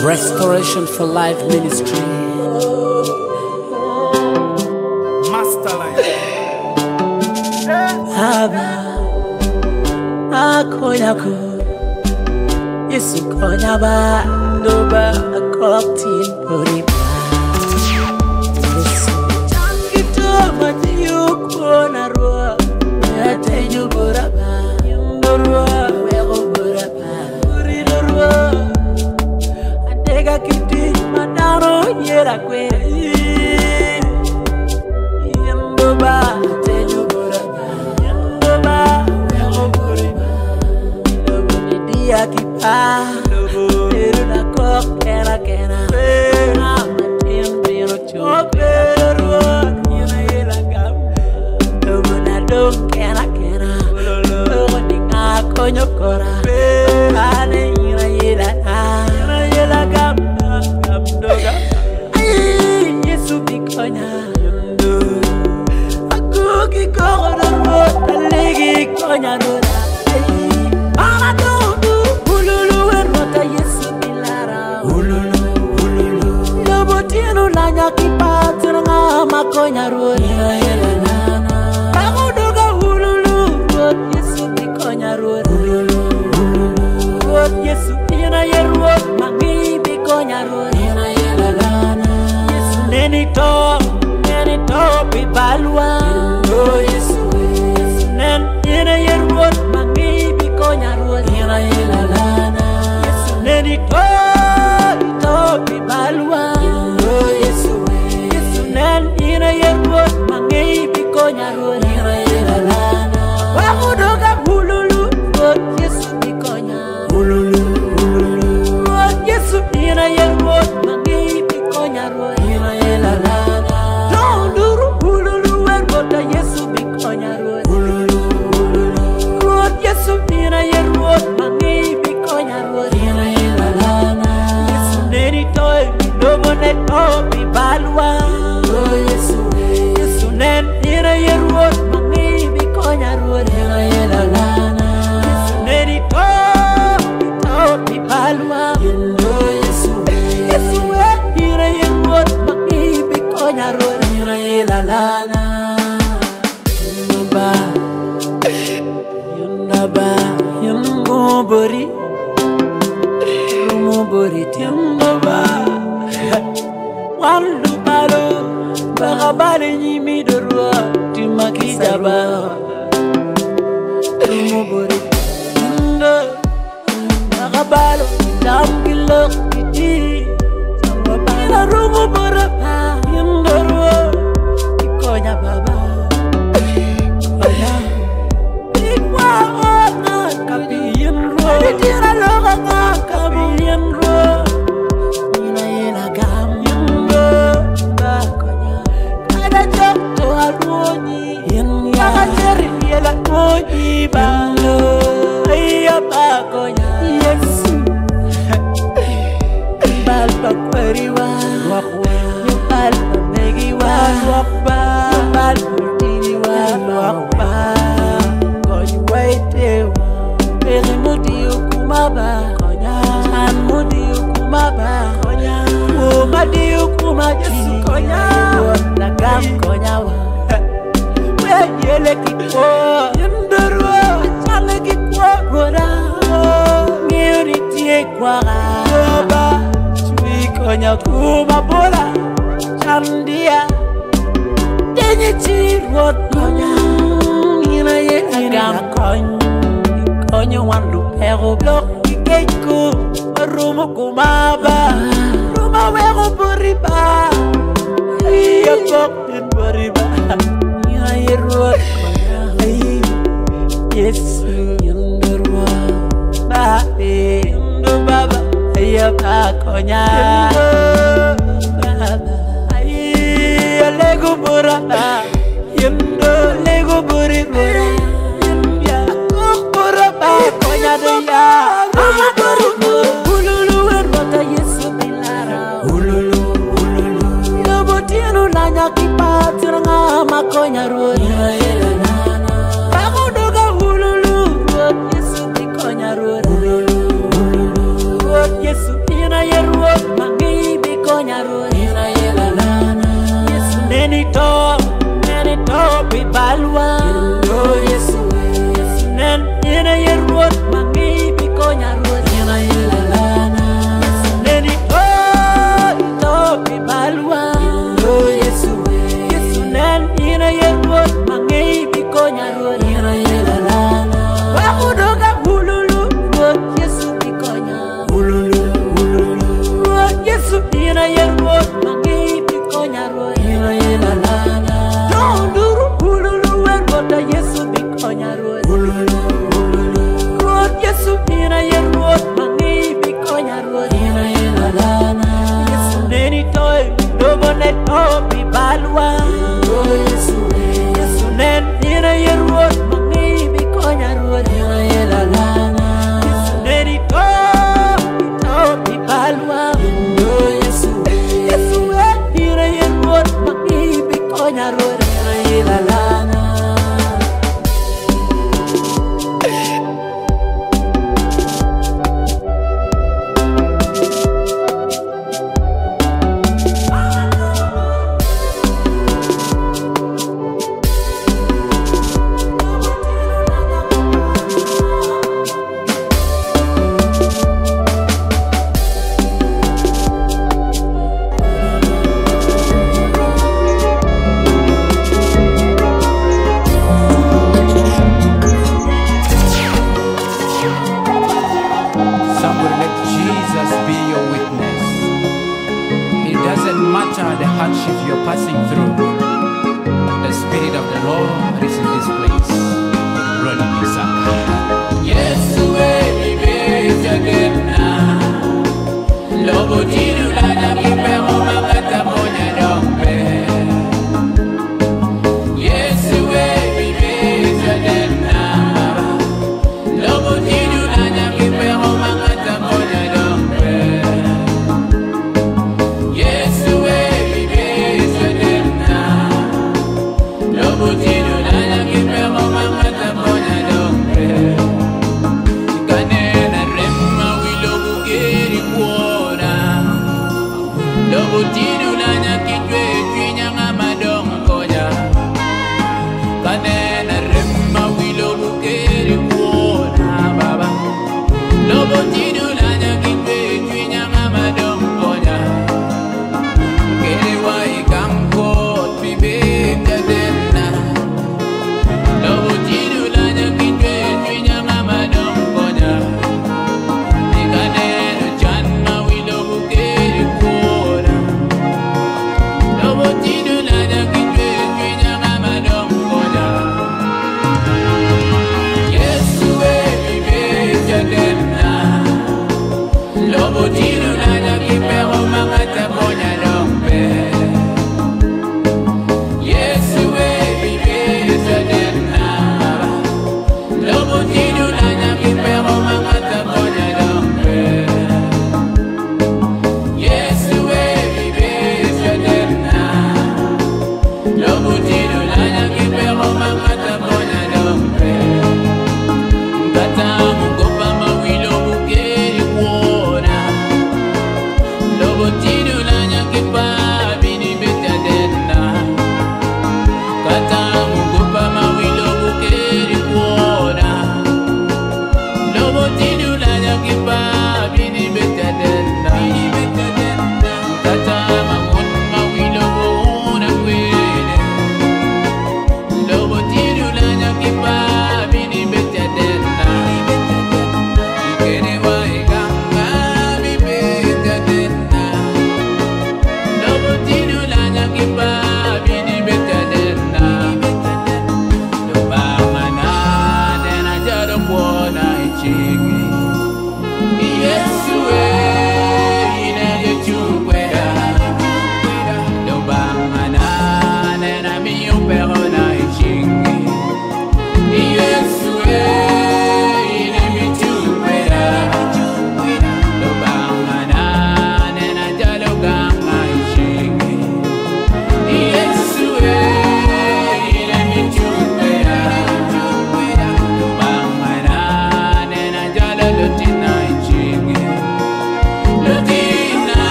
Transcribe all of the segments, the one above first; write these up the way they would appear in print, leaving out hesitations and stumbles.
Restoration for Life Ministry. Masterline. Aba, akonya ko, Yesu konya ba, doba akok tin pori ba. Yesu changito matiyo kona ruo, atenyo bora ba, yondorua wego bora ba, uridorua. Adega kiti madaro yera kwere. Yandoba atenyo bora ba, yandoba wego bora ba. Lobo ni dia kipa, pero na kok kena kena. Amatin biro chok, lobo na dong kena kena. Lobo ni nga konyo kora, ane ina yela na. Ay, Yesu bikonya. Akuki koro ruo, alegi konya rora. Ay, para dundu, ululu erota Yesu bilara. Ululu, ululu. Lobo tienu lanya kipatura nga makonya ruo. Bakuduga ululu, ruot Yesu bikonya ruo. Ululu, ululu. Ruot Yesu ina ye ruot mangi bikonya ruo. Yesu neni to, neni to bibalwa. Oh Yesu, Yesu nen ina ye ruot mangi bikonya ruo. Yesu neni to, to bibalwa. Oh Yesu, Yesu nen ina ye ruot mangi bikonya ruo. Wakudoga hululu, ruot Yesu bikonya. Hululu, hululu. Ruot Yesu ina ye ruot mangi bikonya ruo. Donduru hululu erota Yesu bikonya ruo. Hululu, hululu. Ruot Yesu ina ye ruot mangi bikonya ruo. Yesu neni toi, lobo ne to bibalwa. Oh Yesu, Yesu nen ina ye ruot mangi bikonya ruo. Yesu neni toi, to bibalwa. Oh Yesu, Yesu ina ye ruot mangi bikonya ruo. Yunaba, yunaba, yungobori, rumobori tiangaba. Wandu balo, bagabale nyimi dorwa, timakidaba. Rumobori, yunda, bagabalo, damgilok kiti. Sangwabala rumobora, yundorwa, ikonya baba. Konya. Ikwa ona kabiyen ro. Tira loga nga kabiyen ro. Ina ina gam yendo ba konya. Kada jok to alwoni. Yen ya. Kada jeri yela koji ba. Iya ba konya. Yesu. Bal pa kweriwa. Nyupal pa megiwa. Nyupal pa tiniwa. Kony waitewa. Peri mudi ukumaba. Konya. Chan mudi ukumaba. Konya. Umadi ukuma Yesu konya. Lagam konya wa. We yele kikwo. Yendorwa. Chale kikwo. Rora. Ngiri tie kwara. Ba. Chui konya kuma bola. Chandia. Denye chi ruot konya. Ina ye agam kony. Konyo wan lupero blok ikeku. Rumo kumaba. Ruma wego boriba. Iya kok din boriba. Ina ye ruot konya. Ay, Yesu yendorwa. Ba yendo baba. Iya ba konya. Baba. Ay, lego bora. Yendo lego bori bora. Ya kok bora ba konya de ya. Ululu erota Yesu bilara. Ululu, ululu. Lobo tienu lanya kipatura nga makonya ruo. Bakudoga ululu, ruot Yesu bikonya ruo. Ululu, ululu.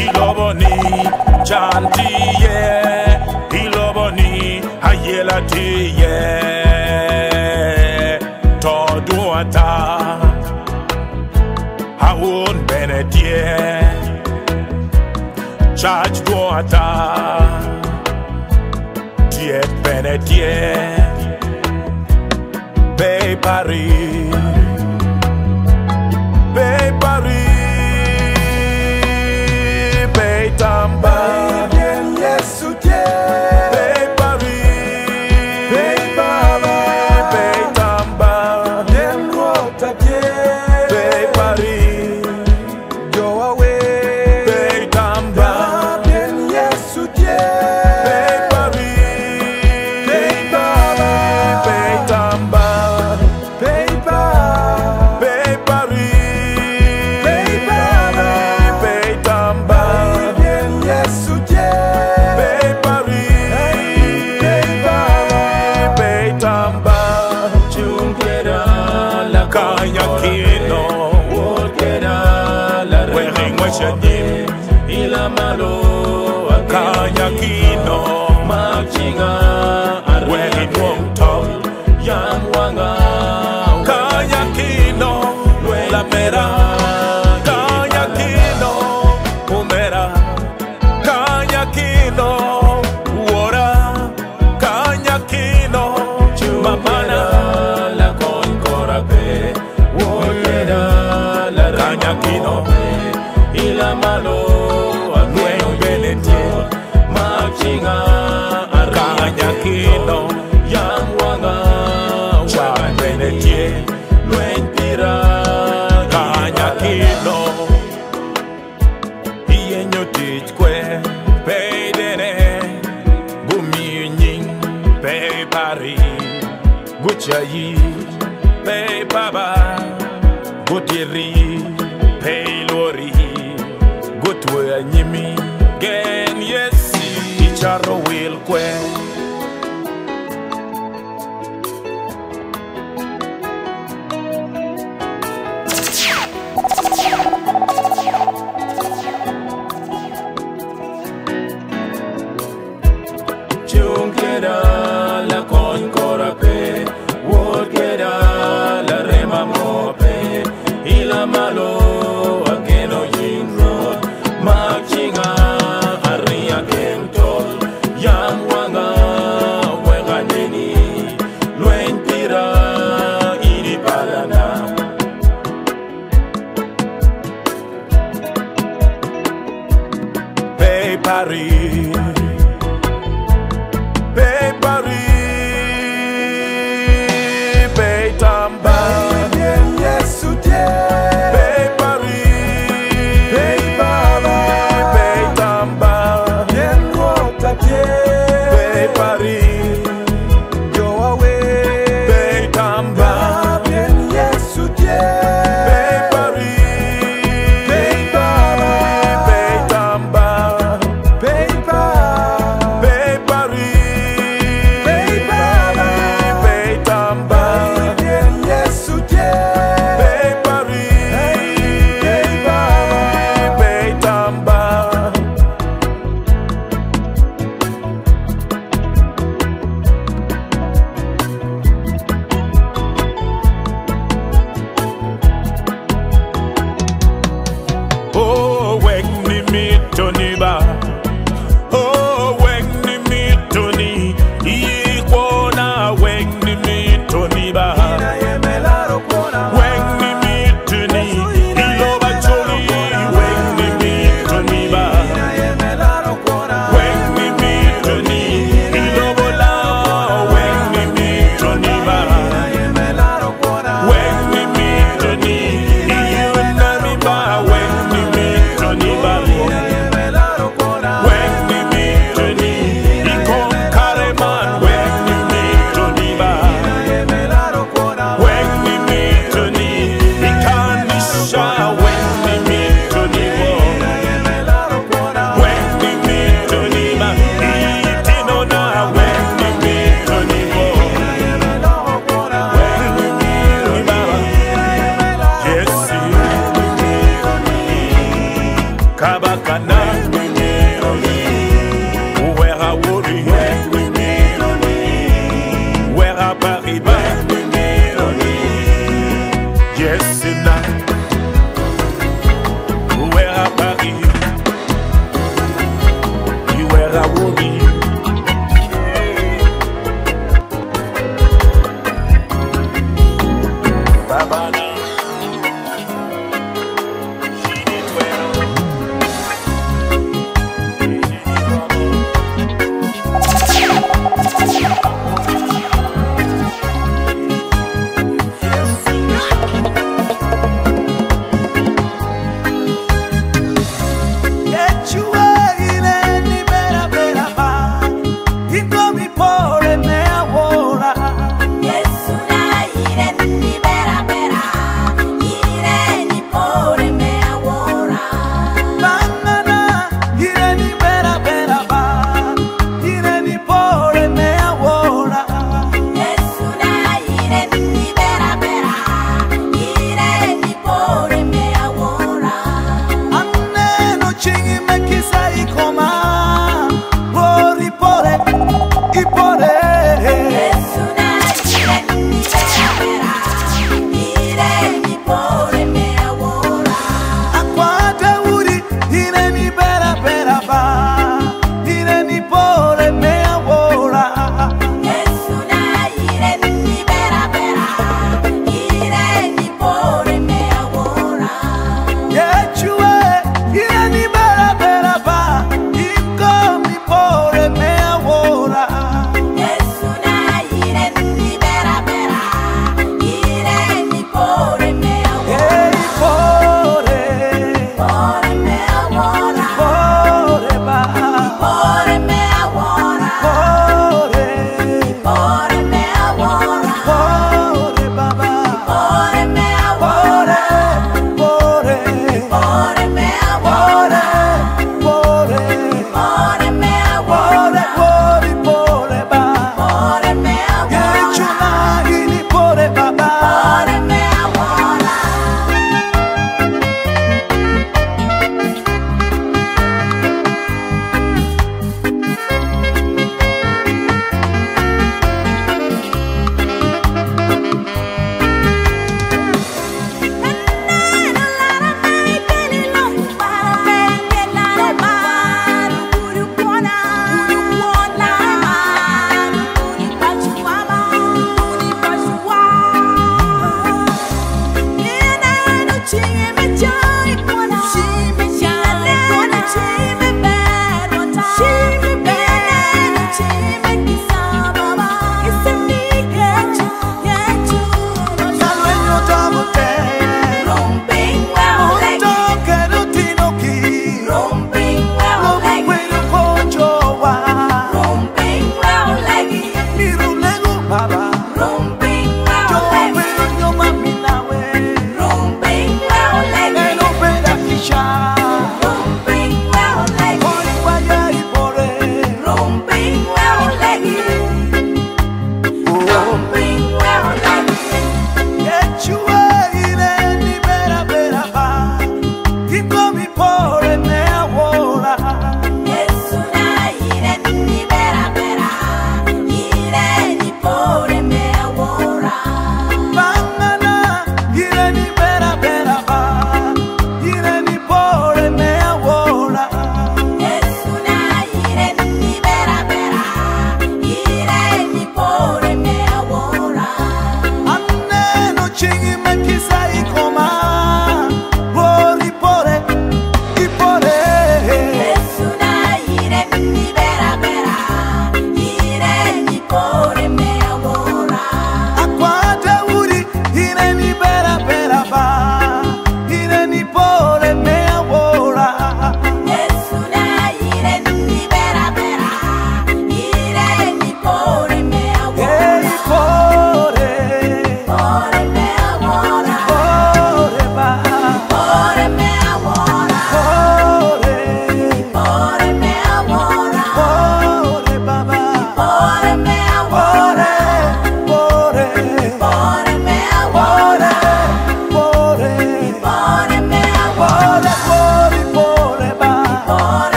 Ilobo ni chantiye, ilobo ni. Tiye to duata Awon bene tie Church duata Tiet bene tie Bay Paris Bay Paris Bay Tamba Bay Paris Bay Tamba Bay Paris Bay Tamba Bay Paris Bay Tamba Bay Paris Bay Tamba Bay Paris Bay Tamba Kanya Kino Wearing Weshanim Kanya Kino Wearing Wong Tong Kanya Kino La Mera Kanya Kino Umera Kanya Kino Wora Kanya Kino Mamana Kanya Kino Luen Benetie Kanya Kino Chan Benetie Kanya Kino Iyenyo tich kwe Peidene Gumi nying Pe Paris Guchayi Pe Baba Gutiri Pe Lori Gutwe anyimi Gen yesi Icharo wil kwe Bay Paris Bay Paris Bay Tamba Bay Paris Bay Tamba Bay Paris Bay Tamba Bay Paris Bay Tamba Bay Paris Bay Tamba Bay Paris Bay Tamba Oh, wek ni mitoni ba Oh, wek ni mitoni Ikona wek ni mitoni ba Wek ni mitoni Iloba choli Wek ni mitoni ba Wek ni mitoni Ilobo la Wek ni mitoni ba Wek ni mitoni Iyunami ba Wek ni mitoni ba Wek ni mitoni Ikon kareman Wek ni mitoni ba Wek ni mitoni Ikanisha Wek ni mitoni bo Wek ni mitoni ba Itinona Wek ni mitoni bo Wek ni mitoni ba Yes Kabakana Uwera wori Awobi. Babana. She did well. She did well. Yechua ile ni bera bera ba.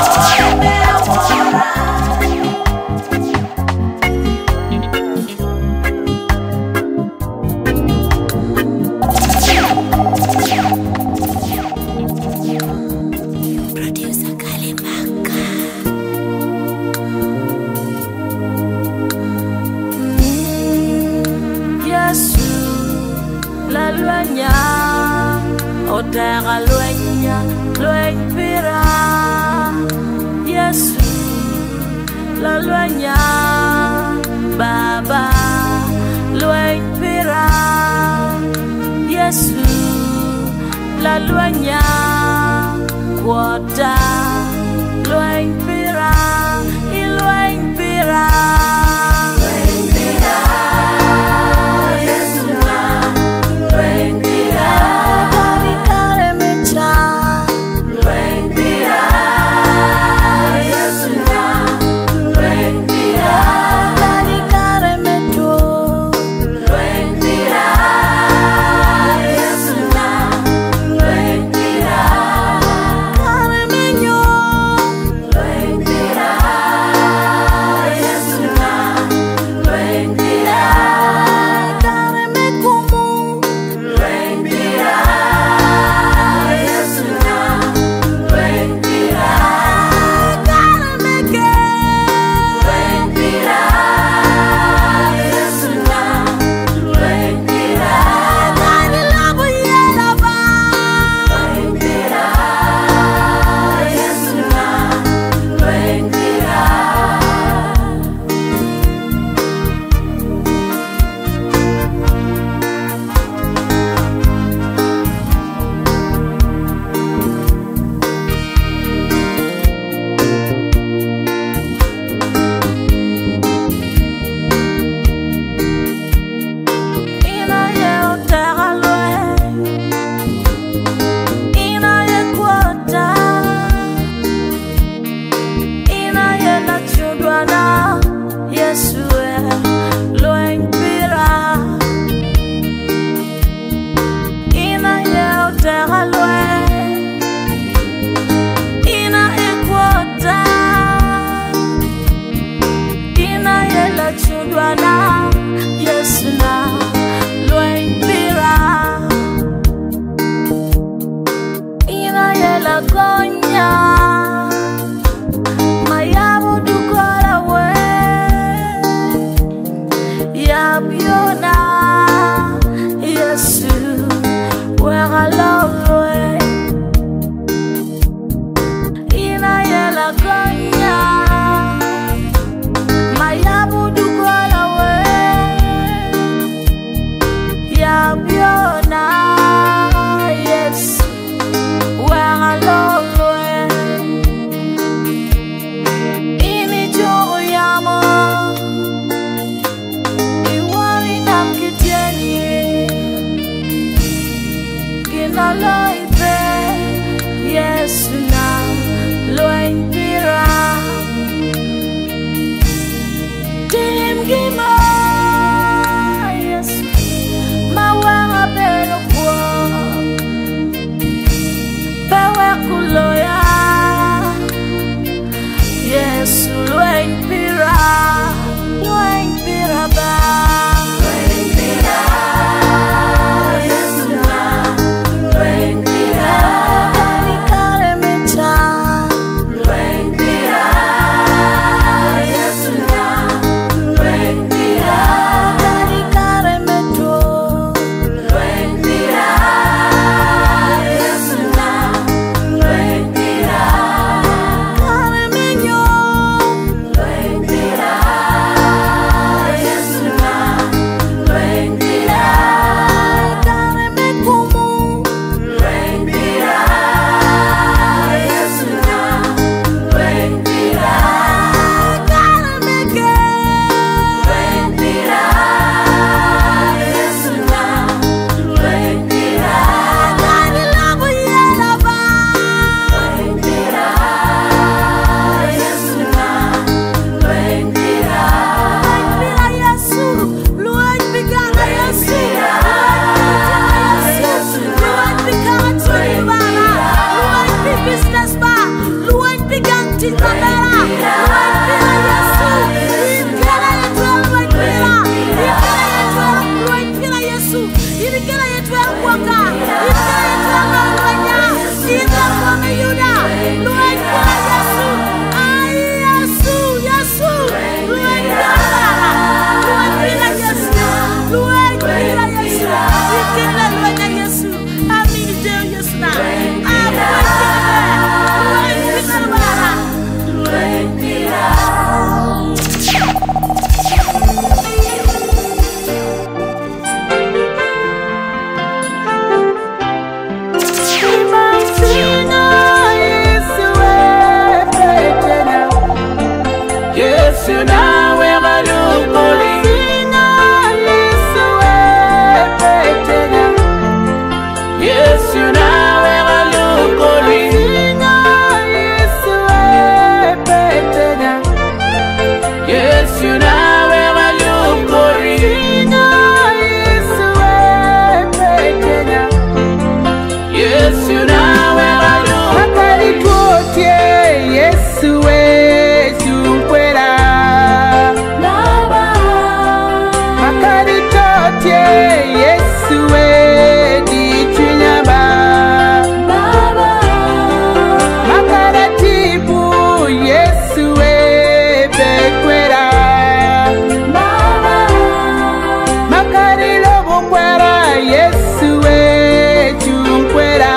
Ore me awora. Producer Kalimaka. Yesu la lwenya oteka lwenya lweny pira Yesu la lwenya Baba lweny pira Yesu la lwenya kwota lweny pira ilweny pira Yesu na lweny pira Ina yela konya Mayabo dukora we Yabiona Yesu Wera lowe Ina yela konya Mayabo dukora we Yabiona Yesu Wera lowe Ini joyamo Iwari nam kitieni Ginaloipe Yesu na lweny pira. Yesu nawe galukori. Yesu nawe galukori. Yesu nawe galukori. Yesu nawe galukori. Akarituotie Yesu we chunkwera. Baba. Akaritotie Yesu we dichinyaba. Baba. Makaratibu Yesu we bekwera. Baba. Makarilobukwera Yesu we chunkwera.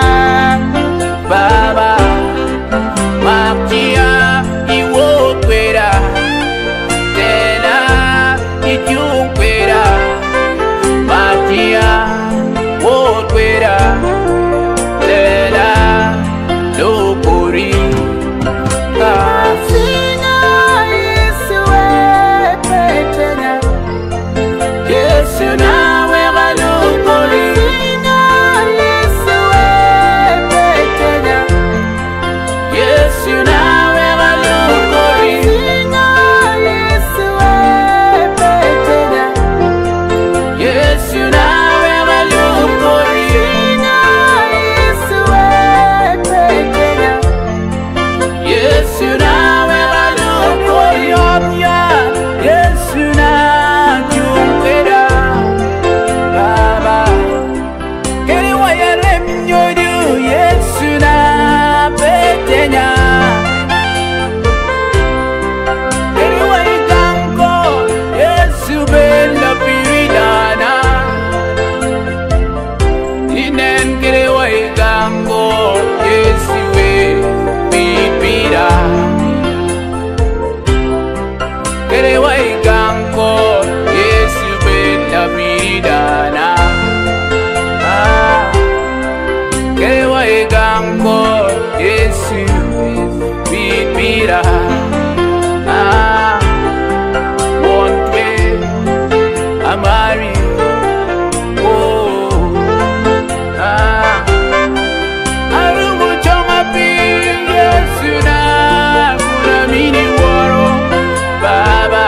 Baba, makia iwokwera, tena ichunkwera, makia wokwera, tena lokori. Ah. Sina Yesu we petena. Yesu nawe galukori. Sina Yesu we petena. Yesu nawe galukori. Sina Yesu we petena. Yesu nawe galukori. Sina Yesu we petena. Yesu nawe galukori. Yesu na chunkwera. Baba, keri wayare mnyodu. Yesu na petenya. Keri waigango. Yesu bella piridana. Inen kere waigango. Yesu we pipira. Kere waigango. Yesu bella piridana. Ah. Kere waigango. Yesu pipira. Ah. One way amari. Oh. Ah. Arungu choma pi Yesu na kunamini woro Baba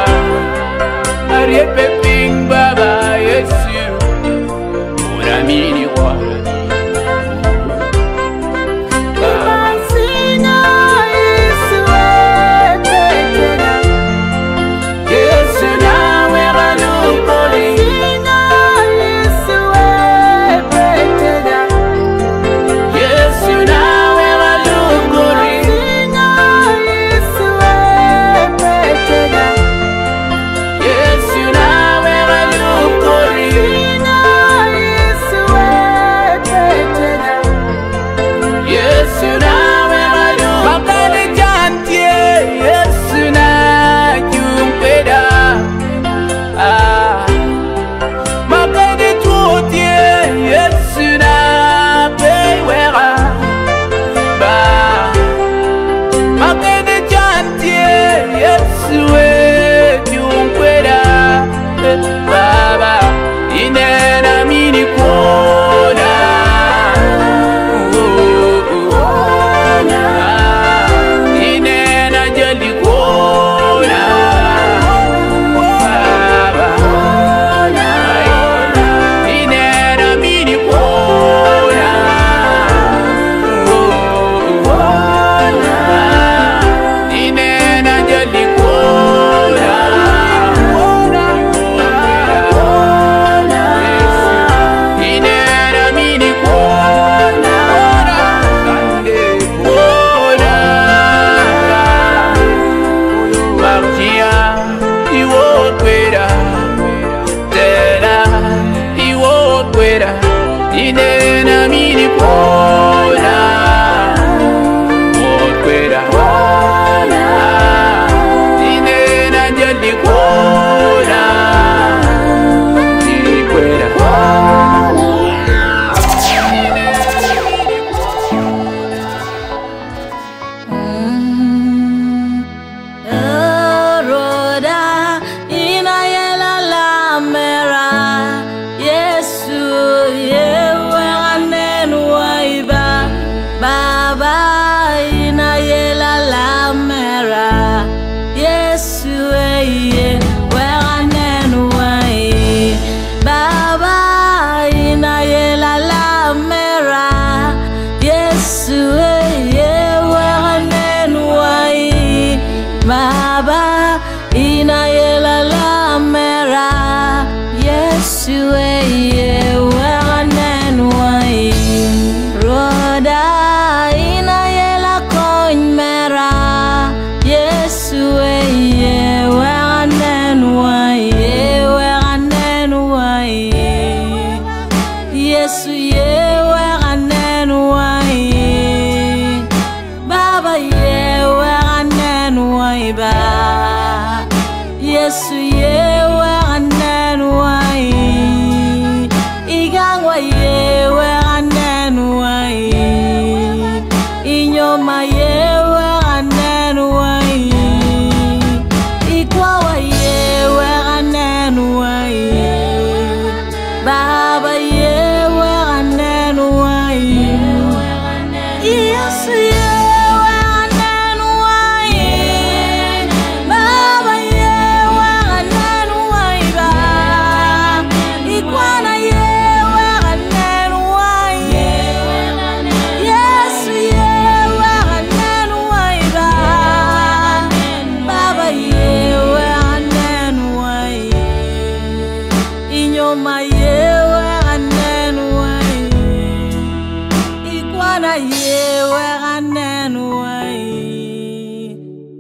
Ariepe ping Baba Yesu kunamini woro Baba. Sina Yesu we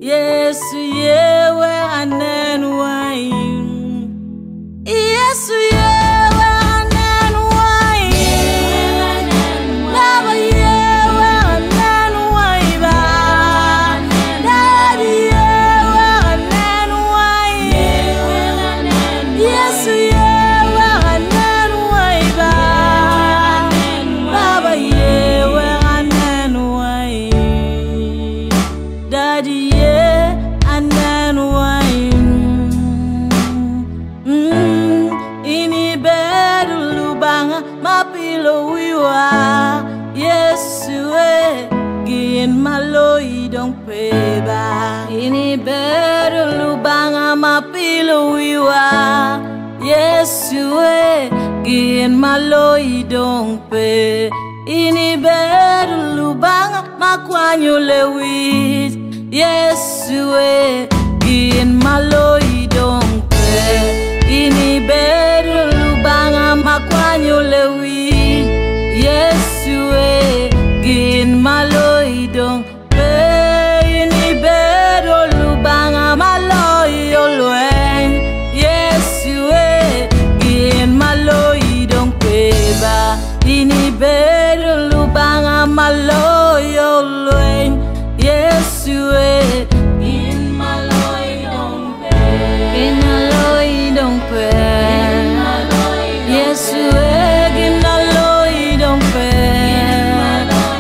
Yesu yewe anen wine. Yesu yewe anen wine. Baba yewe anen wine ba. Daddy yewe anen wine. Yesu yewe anen wine ba. Baba yewe anen wine. Daddy yeah anen wine. Ini bedu lubanga mapilo wiwa Yesu eh gin maloi dong peba. Ini bedu lubanga mapilo wiwa Yesu eh gin maloi dong pe. Ini bedu lubanga makwanyo lewis Yesu eh gin maloi dong pe. Ini bedu lubanga makwanyo lewi Yesu eh gin maloi dong pe. Ini bedu lubanga maloi olwen Yesu eh gin maloi dong pe ba. Ini bedu lubanga maloi olwen Yesu eh gin maloi dong pe. Gin maloi dong pe. Yesu eh gin maloi dong pe.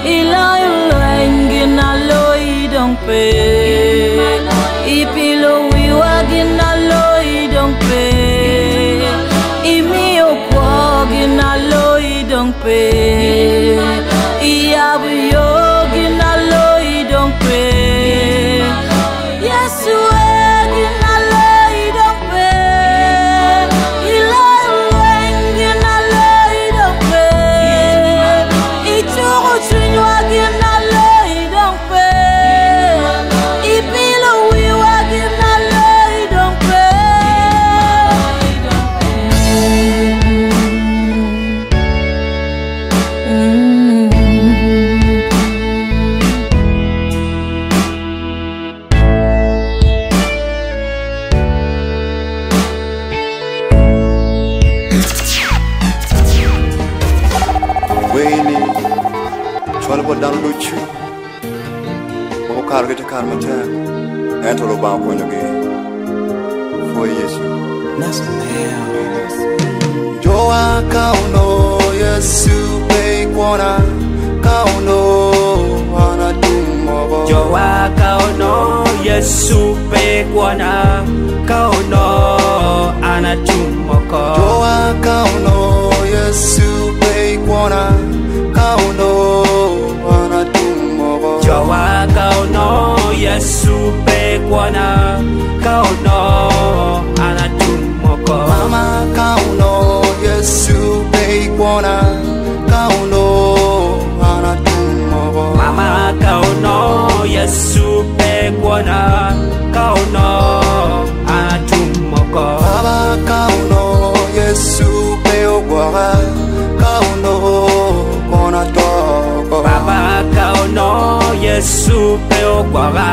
Iloi olwen gin maloi dong pe. Ipilo wiwa gin maloi dong pe. Imiyo kwo gin maloi dong pe. Iyabu yo gin maloi dong pe. Yesu eh gin maloi dong pe. Iloi olwen gin maloi dong pe. Ichuku chwinywa gin maloi dong pe. Ipilo wiwa gin maloi dong pe. Weyni cwalo bot dano ducu ma gukato ki i te kare matek ento Lubanga okonyogi. Pwoy Yecu. Joa ka onongo Yecu pe i kwona, ka onongo an atum woko. Joa ka onongo Yecu pe i kwona, ka onongo an atum woko. Joa ka onongo Yecu pe i kwona, ka onongo an atum woko. Joa ka onongo Yecu pe i kwona, ka onongo an atum woko. Mama ka onongo Yecu pe i kwona, ka onongo an atum woko. Mama ka onongo Yecu pe i kwona, ka onongo an atum woko. Baba ka onongo Yecu pe ogwoka, ka onongo kono ato oko. Baba ka onongo Yecu pe ogwoka,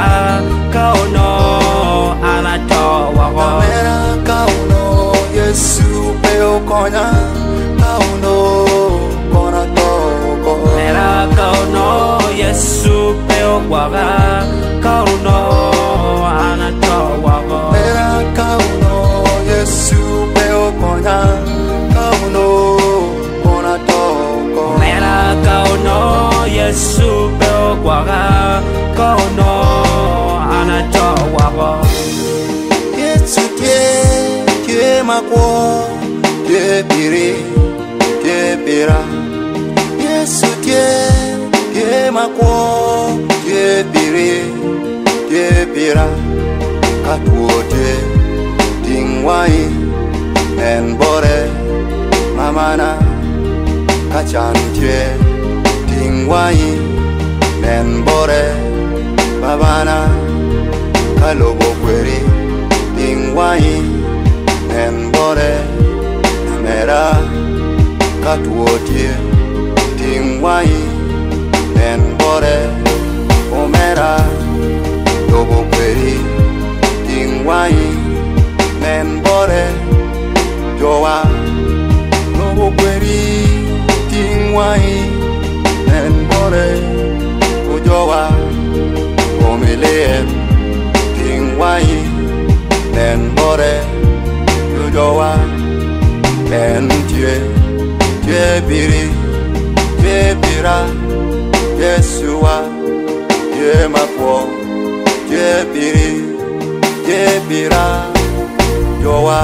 ka onongo an ato woko. Amera ka onongo Yecu pe okonya, ka onongo kono ato oko. Mera ka onongo Yecu pe ogwoka, ka onongo an ato woko. Mera ka onongo Yecu pe okonya, ka onongo kono ato oko. Mera ka onongo Yecu pe ogwoka, ka onongo an ato woko. Yecu tye, tye makwo, tye piri, tye pira. Yecu tye, tye makwo, tye piri, tye pira. Ka two tye, ting wangi, en bote, mamana. Ka can tye, ting wangi, en bote, babana. Ka lobo kweri, ting wangi, en bote, amera. Ka two tye, ting wangi, en bote, omera. Lobo kweri, wai nen bore Jowa en tie tie biri tie bira Yeshua tie makwo tie biri tie bira Jowa.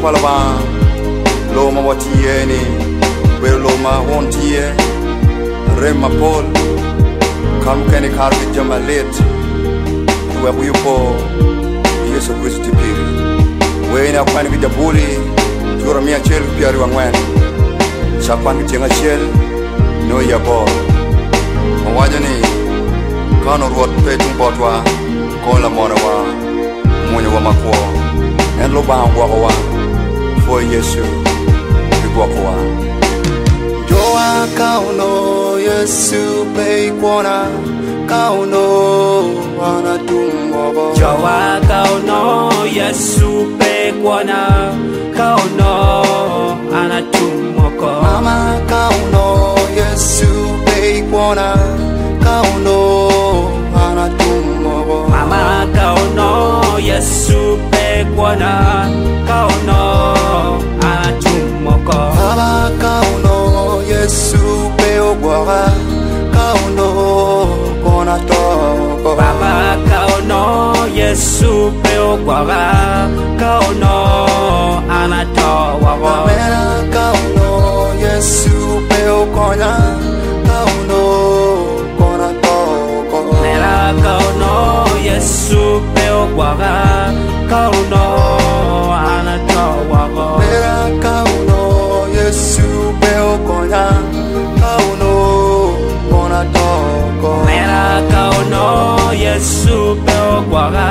Palaba loma watieni wer loma wontie rema pol kam kene kar gi jamalet we uyupo Yesu Kristo piri wena kwan gi jabuli jura mia achiel gi piero ang'wen chakwan gi tieng' achiel no yabo owacho ni kano ruoth pe tung botwa kon lamonowa mwonyowa makwo en Lubanga ogwokowa for Yesu bigwokowa Joa kauno Yesu pe kwona kauno ana tumbogo Joa kauno Yesu pe kwona kauno ana tumoko Mama kauno Yesu pe kwona kauno ana tumbogo Mama kauno Yesu pe kwona kauno ana tumoko Baba kauno Yesu pe ogwoka kauno kona toko Baba kauno Yesu pe ogwoka kauno ana toko Mera kauno Yesu pe okonya kauno kona toko Mera kauno Yesu pe ogwoka kauno ana toko Mera kauno Yesu pe okonya kauno kona toko Mera kauno Yesu pe ogwoka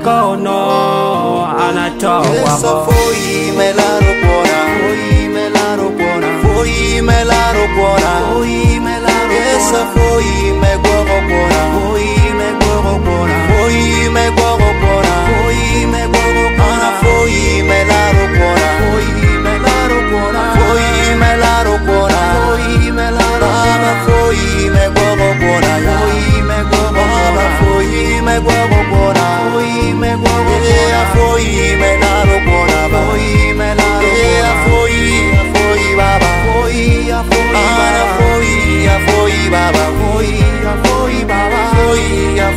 kauno ana toko Yesu foi me laro buona foi me laro buona foi me laro buona foi me laro Yesu foi me guogo buona foi me guogo buona foi me guogo buona foi me guogo buona foi me laro buona foi me laro buona foi me laro buona foi me laro buona foi me guogo buona foi me guogo buona foi me guogo buona foi me guogo buona foi me laro buona foi me laro buona foi foi baba foi foi baba foi foi baba foi foi baba foi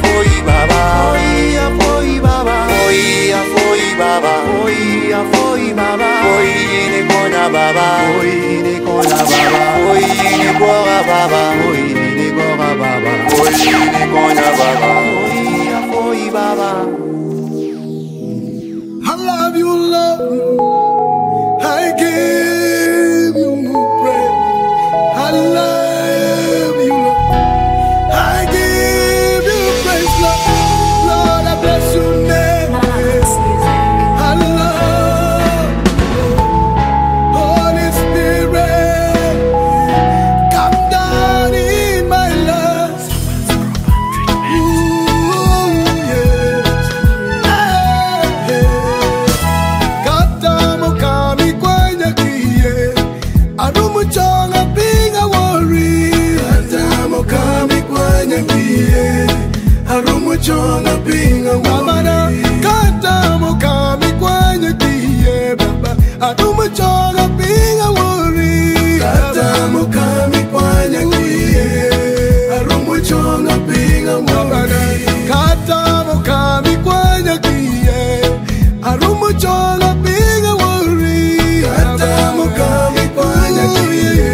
foi baba foi foi baba foi foi baba foi foi baba foi ni kona baba foi ni kona baba foi ni kona baba foi ni kona baba foi ni kona baba foi foi baba. I love you, Lord. I give you praise. I love you, Lord. I give you praise, Lord. Lord, I bless your name. I love you, Holy Spirit. Come down in my life. Ooh, yeah. Hey, hey. Kata mukami kwanya kiye Arumuchonga pinga wori Kata mukami kwanya kiye Arumuchonga pinga wori Kata mukami kwanya kiye baba Arumuchonga pinga wori Kata mukami kwanya kiye Arumuchonga pinga wori Kata mukami kwanya kiye Arumuchonga pinga wori Kata mukami kwanya kiye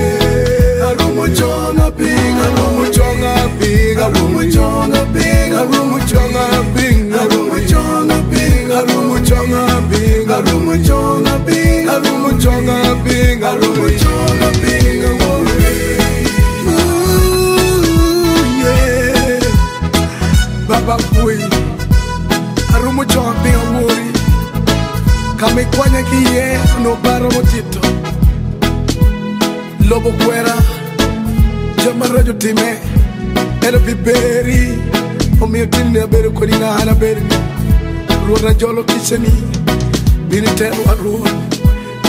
Arumuchonga pinga Arumuchonga pinga Arumuchonga pinga Arumuchonga pinga Arumuchonga pinga Arumuchonga pinga Arumuchonga pinga Arumuchonga pinga Arumuchonga pinga wori Ooh, yeah. Baba Bui. Arumo chonga piny awori. Kama ikwanya ki iye onongo pe aromo tito. Lobo kwera, jami maraco time, ento pi berri omiyo tinni abedo kodi nga an abedo-ni. Rwot ajolo kicani, bin itelwa Rwot,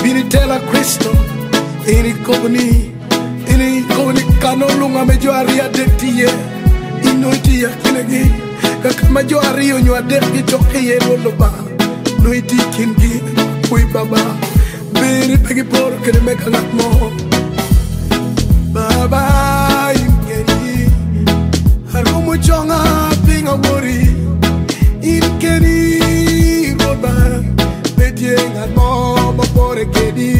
bin itela Kricito, in ikobo ni, in ikobo ni kano lunga me jo aryo adek tye iye, in nongo itye i akinagi, ka ka ma jo aryo nyo adek gicokke iye Rwot Lubanga nongo itye i kingi. Akwoyi Baba. Beri pe giporo kede me ka ngat mo. Baba in keni arumo conga piny awori. In keni Rwotba pe tye ngat mo ma pore kedi.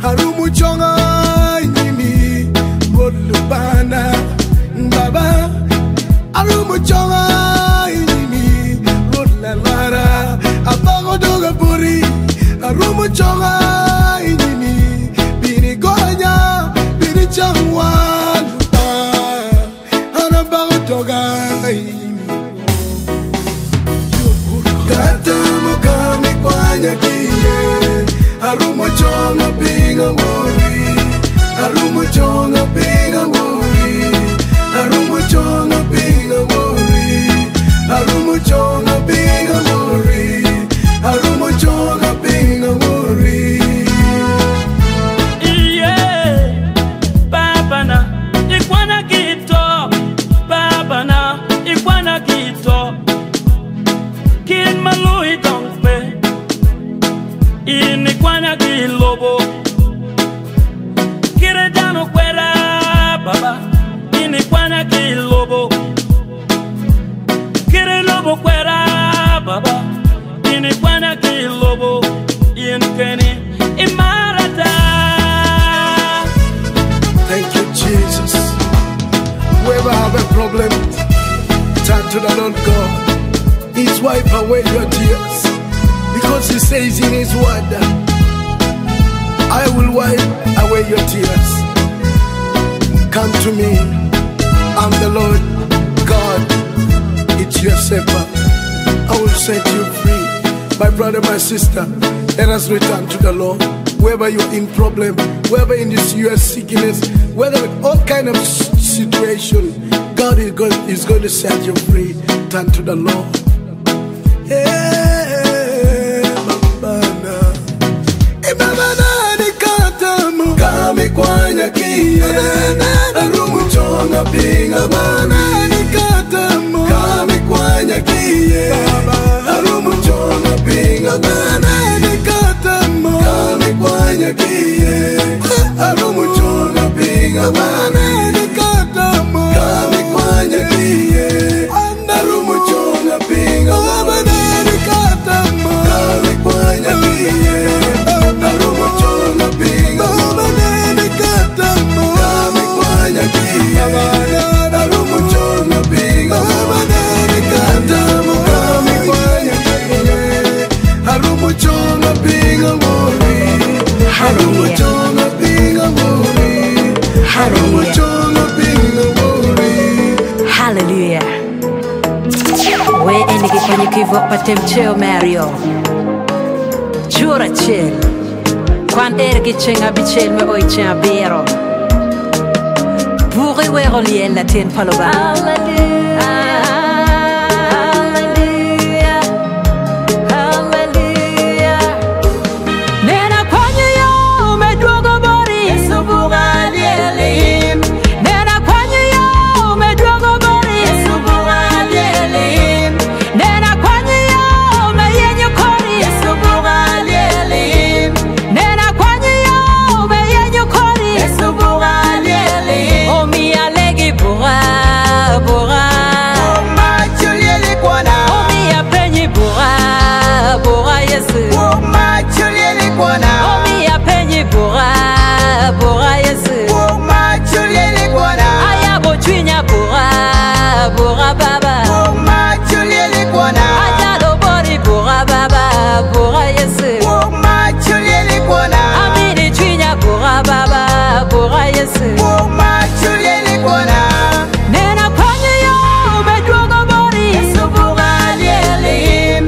Arumo conga i nyimi Rwot Lubana. Baba arumo conga i nyimi Rwot Lalwara. Abako doga boti arumo conga i nyimi. Bin igonya, bin icangwa Lubanga. An abako doga i nyimi. Katamo kama ikwanya ki iye, arumo conga piny awori. Arumo conga piny awori. Arumo conga piny awori. Arumo conga piny awori. Arumo conga piny awori. Iye, Baba na, ikwana kito. Baba na, ikwana kito. Kin malui dong pe. In ikwana ki lobo. Kire dano kwera, Baba. In ikwana ki lobo. Kire lobo kwera, Baba. In ikwana ki lobo. In keni imarata. Thank you, Jesus. Whoever have a problem, turn to the Lord God. He's wipe away your tears. Because he says in his word, I will wipe away your tears. Come to me. I'm the Lord God. It's your shepherd. I will set you free. My brother, my sister, let us return to the Lord. Whether you're in problem, whether in this your sickness, whether in all kind of situation, God is going to set you free. Turn to the Lord. Hey, Baba. Eh, Baba, nani katamu? Kami kwanya kiye. Arumu chonga pinga. Baba, nani katamu? Kami kwanya kiye. Arumu chonga pinga. Baba, nani katamu? Kami kwanya kiye. Arumu chonga pinga. Baba, nani katamu? Kami kwanya kiye. Arumu chonga pinga. Baba, nani katamu? Kami kwanya kiye. Arumu chonga pinga. Baba, nani katamu? Kami kwanya kiye. Arumu chonga pinga. Baba, nani katamu? Kami kwanya kiye. Arumu chonga pinga wori. Arumu chonga pinga wori. Arumu chonga pinga wori. Hallelujah. We enigi kwanyi kivok patem cheo Mario. Chura chel. Kwan ergi cheng abichel me oi cheng abiro. Buri wero liel latin paloba. Hallelujah. Hallelujah. Nena kwanyi yo medwogo bori. Yesu buga lielim. Nena kwanyi yo medwogo bori. Yesu buga lielim. Nena kwanyi yo meyenyo kori. Yesu buga lielim. Nena kwanyi yo meyenyo kori. Yesu buga lielim. Omi alegi buga buga. Oma chulieli kwana. Omi apenyi buga buga Yesu. Oma chulieli kwana. Omi apenyi buga buga Yesu. Oma chulieli kwana. Ayabo chwinya buga buga baba. Oma chulieli kwana. Ajalo bori buga baba buga Yesu. Oma chulieli kwana. Amini chwinya buga baba buga Yesu. Oma chulieli kwana. Nena kwanyi yo medwogo bori. Yesu buga lielim.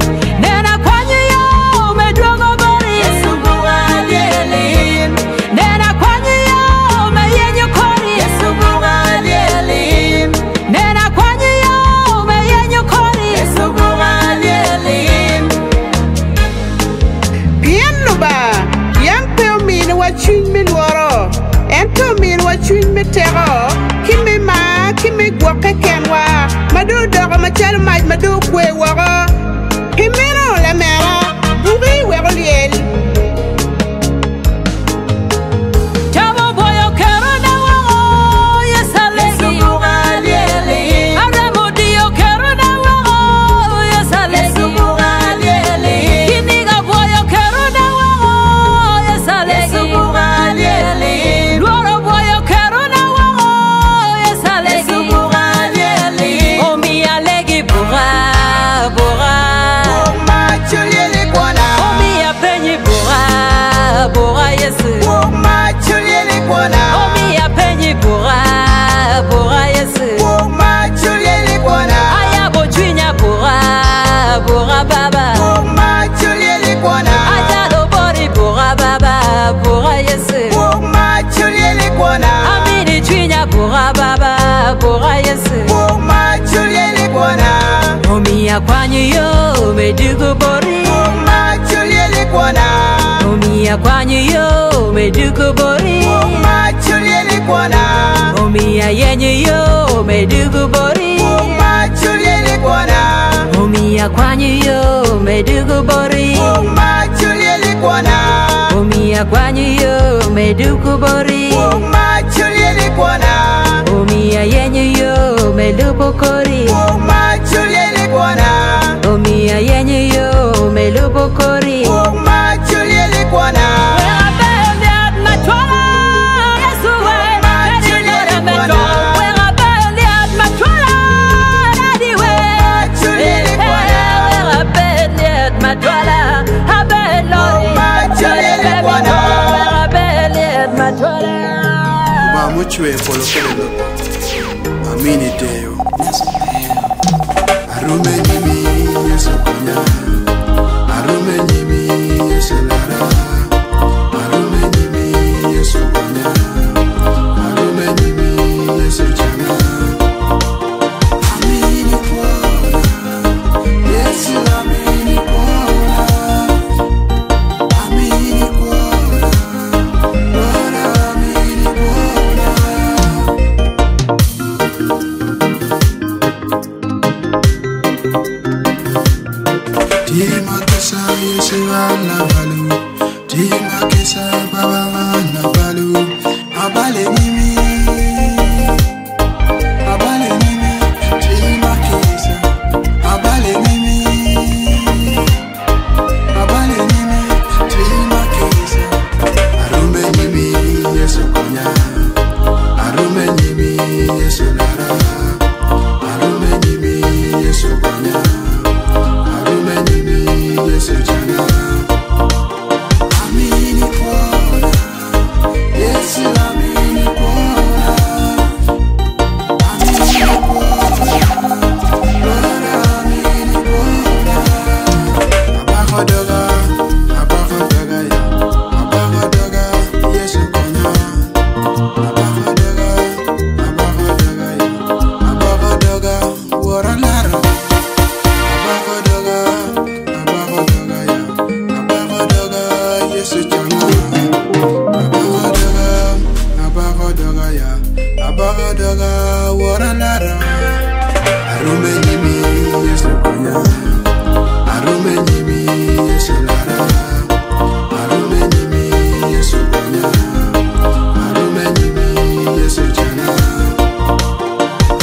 Omiya kwanyo yo medugo bori. Machuliele kuona. Omiya kwanyo yo medugo bori. Machuliele kuona. Omiya yenyo yo medugo bori. Machuliele kuona. Omiya kwanyo yo medugo bori. Machuliele kuona. Omiya kwanyo yo medugo bori. Machuliele kuona. Omiya yenyo yo melubo kori. Machuliele kuona. Omiya yenyo yo melubo kori. Machuliele kuona. Bamuchwe polokele loko amini teyo arume nyimi Yesu konya arume nyimi Yesu lara arume nyimi Yesu konya arume nyimi Yesu changa amini kuona Yesu amini kuona amini kuona Bwana amini kuona. Tima kesa Yesu ala balu Tima kesa baba ala balu Abale nyimi Abale nyimi Tima kesa Abale nyimi Abale nyimi Tima kesa Arume nyimi Yesu konya Arume nyimi Yesu lara Arume nyimi Yesu konya Arume nyimi Yesu changa Amini kuona Yesu amini kuona Amini kuona Bwana amini kuona Abakodoga Abakodoga ya Abakodoga Yesu konya Abakodoga Abakodoga ya Abakodoga Wora lara Abakodoga, abakodoga ya, abakodoga Yesu changa. Abakodoga, abakodoga ya, abakodoga wora lara. Arume nyimi Yesu konya, arume nyimi Yesu lara. Arume nyimi Yesu konya, arume nyimi Yesu changa.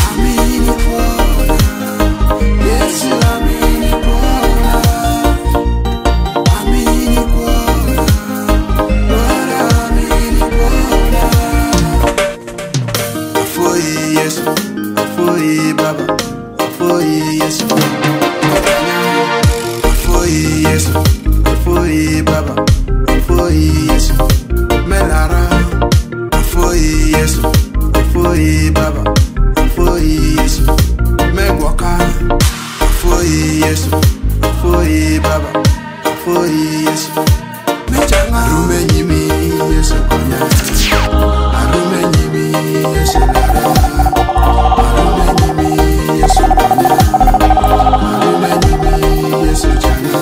Amini kuona. Yesu amini kuona, amini kuona, Bwana amini kuona. Afoyi Yesu, afoyi Baba, afoyi Yesu. Afoyi Yesu, afoyi Baba, afoyi Yesu. Melara, afoyi Yesu, afoyi Baba, afoyi Yesu. Megwaka. Afoyi Yesu, afoyi Baba, afoyi Yesu. Mechanga. Arume nyimi Yesu konya, arume nyimi Yesu lara, arume nyimi Yesu konya, arume nyimi Yesu changa.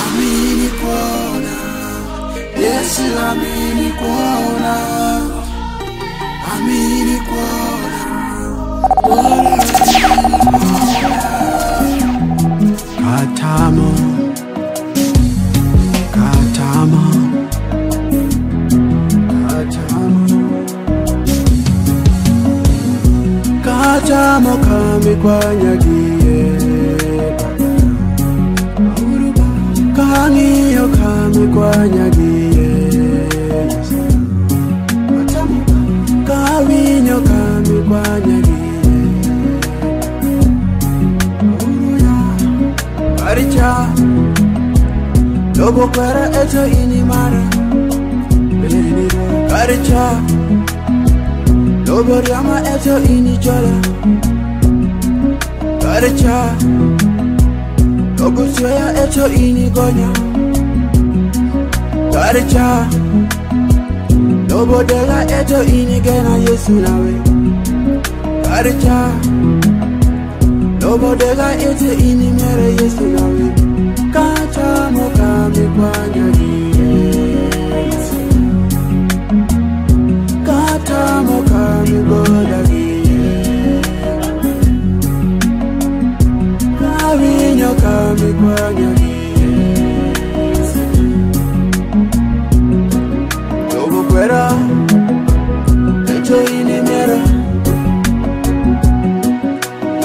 Amini kuona, Yesu amini kuona, amini kuona, Bwana Katamo, katamo, katamo, katamo kami kwanyagie kangiyo kami kwanyagie kawinyo kami kwanyagie Aricha Lobo kwera eto ini mara Aricha Lobo riama eto ini jola Aricha Lobo swea eto ini gonya Aricha Lobo dela eto ini gena Yesu nawe Aricha Lobodega ete ini mere Yesu nawe. Kata mokame kwanya Yesu. Kata mokame goda Kawinyo kame kwanya Yesu. Lobokwera ete ini mere.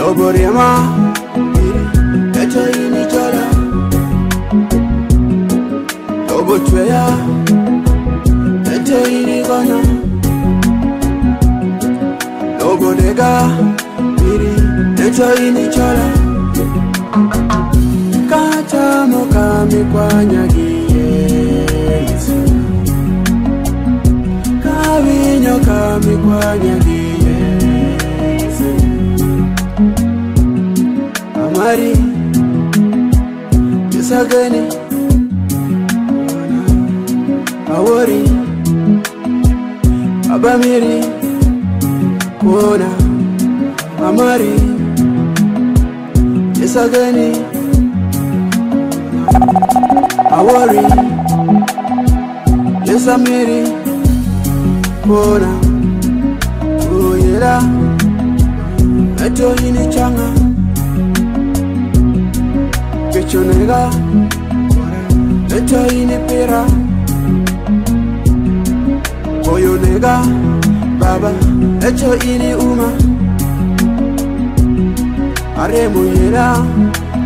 Loborema eto ini chola. Lobotweya eto ini gona. Lobodega iri eto ini chola. Kata mokame kwanya Yesu. Kawinyo kame kwanya Yesu. Amari Yesageni Awori Abamiri Kona Amari Yesageni Awori Yesamiri Kona Oyera Eto ini changa Kechonega Eto ini pera Koyonega Baba Eto ini uma Aremuyera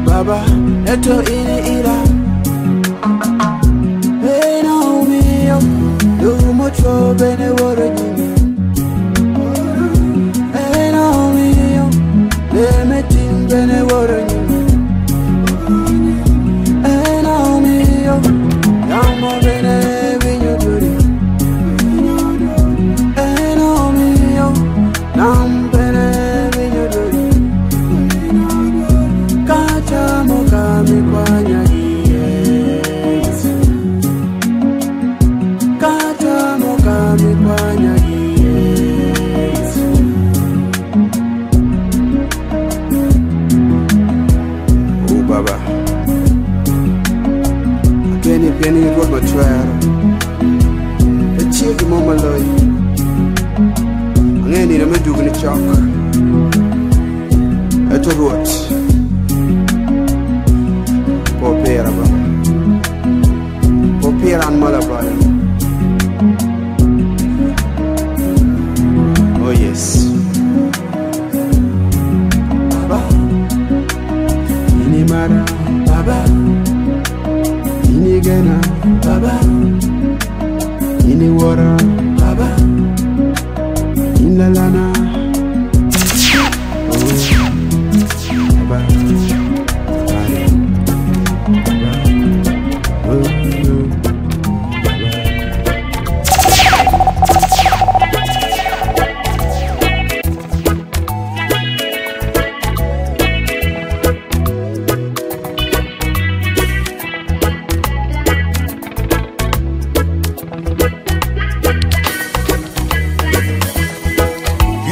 Baba Eto ini ira Ena umio Lumocho bene woro nyimi Ena umio Lemetin bene woro nyimi Ena umio Yamo bene vinyo duri Ena umio Nam bene vinyo duri Kacha mokame kwanya Yesu. Kata mokame kwanya Yesu. Oh Baba, akeni pieni ruoth matwero. Etie gimo maloyi. Ang'e ni me dugni chok. Eto ruoth. Popera Baba. Popera an malabala. Oh yes. Baba, ini mara Baba, ini gena Baba, ini wara Baba, ini lalana. Oh, Baba, Baba, oh, oh, Baba.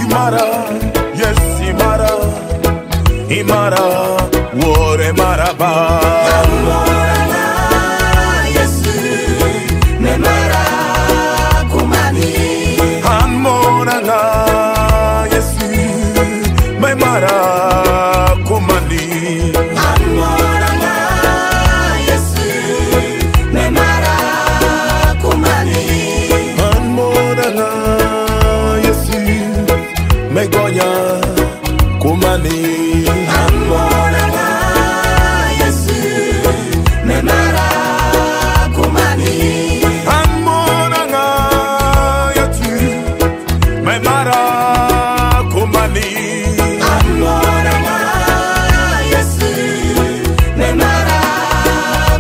Imara, yes Imara, Imara, wore maraba. Yesu, memara kumani. Anmorana, Yesu, memara kumani. Anmorana, Yesu, memara kumani. Anmorana, Yesu, megonya kumani. Anmorana, Yesu, memara kumani. Anmorana, Yesu, memara kumani. Anmorana, Yesu, memara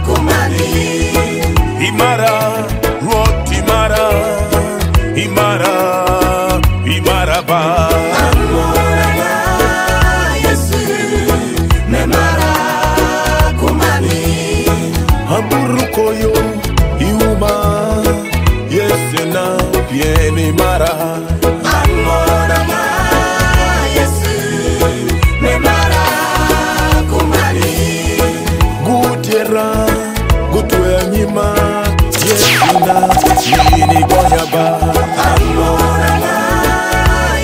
kumani. Imara, Ruot Imara, Imara, Imaraba. Anmorana, Yesu, memara kumani. Aburukoyo, Iuma, Yesena, Pieni Mara. Anmorana, Yesu, memara Lumera gutwe anyima Yesu na nini gonya ba. Amoranga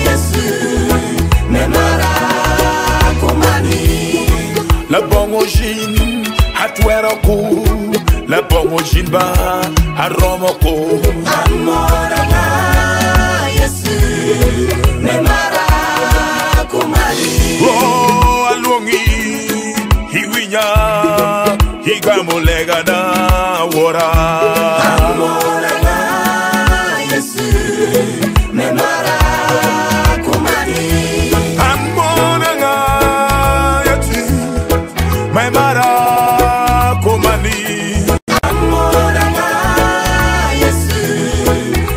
Yesu memara kumani. La bongo jin atwero ku. La bongo jin ba aromo ko. Amoranga Yesu memara kumani. Oh aluongi iwinya igamulega na wora. Amoranga Yesu memara kumani. Amoranga Yesu memara kumani. Amoranga Yesu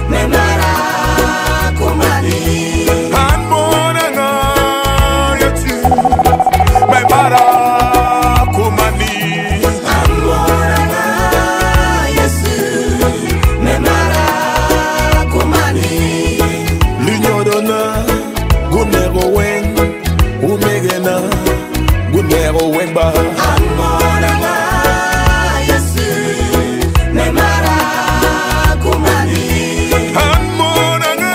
memara kumani. Amoranga Yesu memara kumani. Amoranga Yesu memara kumani. Lunyorona gunego weng umegena gunego weng ba. Amoranga Yesu memara kumani. Amoranga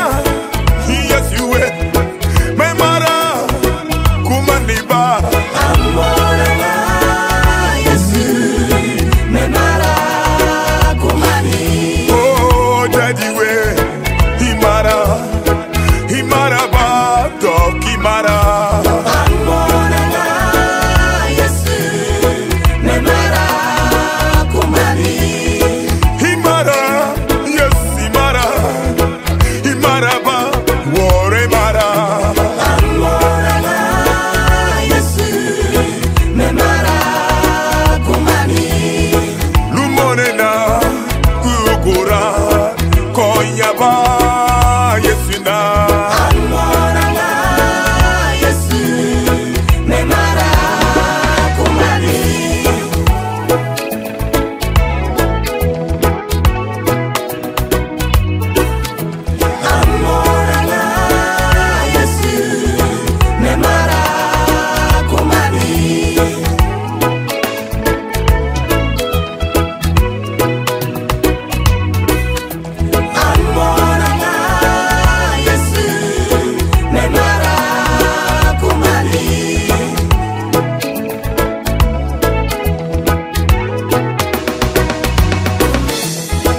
Yesu we memara kumani ba. Amoranga Yesu memara kumani. Oh daddy we imara imara ba dok imara. Amoranga Yesu memara kumani. Imara yes imara imara ba wore mara. Amoranga Yesu memara kumani. Lumonena kugura konyaba Yesu na. Amoranga Yesu memara kumani. Amoranga Yesu memara kumani. Amoranga Yesu memara kumani.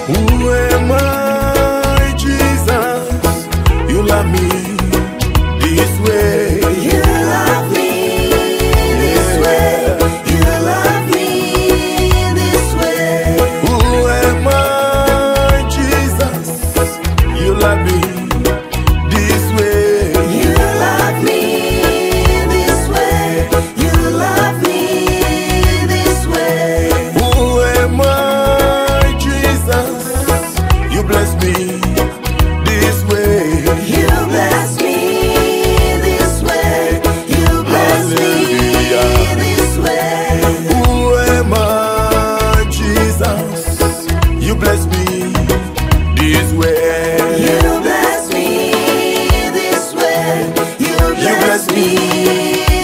Who am I, Jesus? You love me this way. You love me this way. You love me this way. Who am I, Jesus? You love me this way. You love me this way. You love me this way. Who am I, Jesus? You bless me this way. You bless me this way. You bless me Hallelujah. this way. Who am I, Jesus? You bless me this way. You bless me this way. You bless me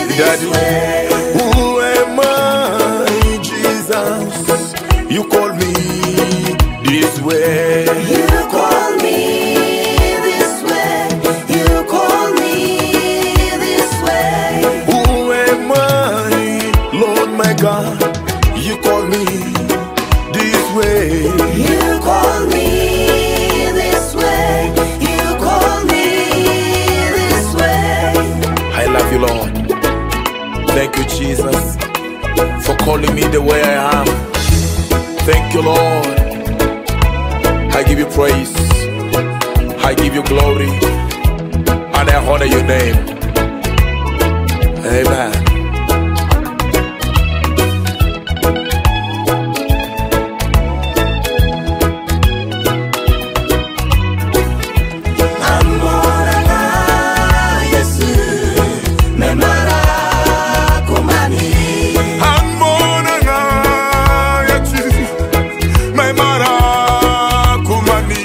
this Daddy. way. Who am I, Jesus? You call me this way. You call me this way. You call me this way. Who am I, Lord my God? You call me this way. You call me this way. You call me this way. I love you, Lord. Thank you, Jesus, for calling me the way I am. Thank you, Lord. I give you praise. I give you glory. And I honor your name. Amen. Amoranga Yesu memara kumani. Amoranga Yesu memara kumani.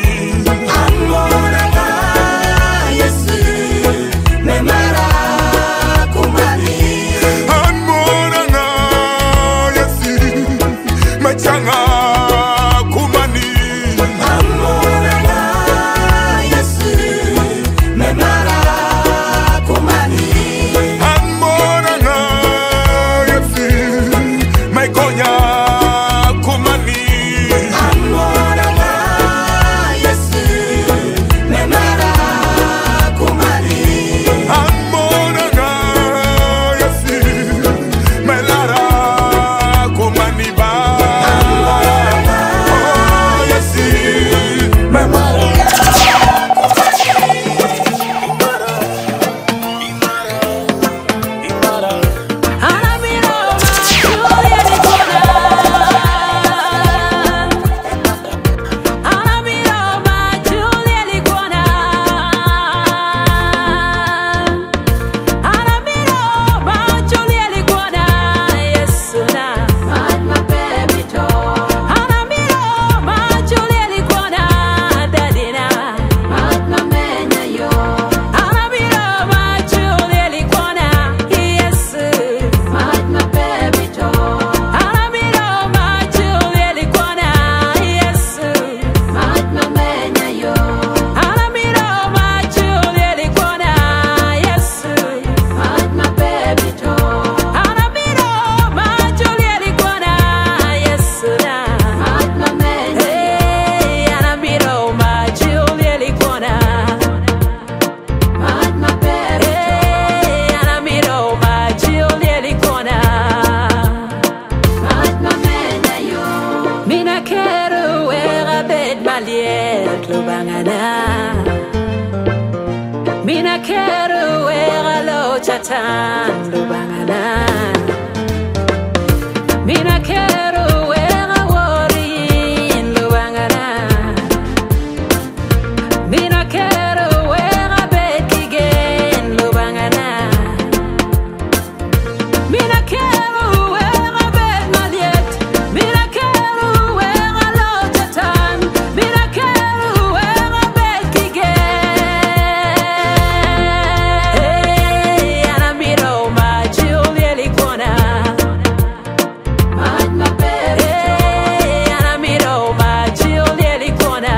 Amoranga Yesu memara kumani. Amoranga kumani. Amoranga Yesu me mara kumani. Amoranga Yesu me konya kumani. Amoranga Yesu me mara kumani. Amoranga Yesu me lara kumani ba. Oh Yesu me mara. Mina kero wera bed maliet lubangana. Mina kero wera lo chatan lubangana. Mina kero wera worin lubangana. Mina kero wera bed kigen lubangana. Mina kero wera bed maliet. Mina kero wera lo chatan. Mina kero wera bed kigen. Hey, anamiro ma julieli kona. Hey, anamiro ma julieli kona.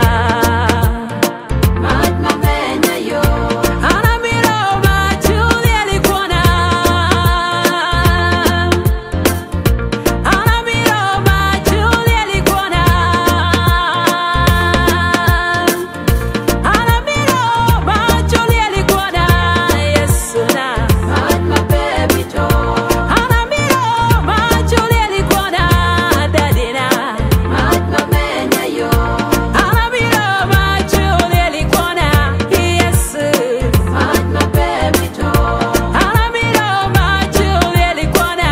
Anamiro ma julieli kona. Anamiro ma julieli kona. Anamiro ma julieli kona. Yesu na. Anamiro ma julieli kona. Dadina. Anamiro ma julieli kona. Yesu. Anamiro ma julieli kona.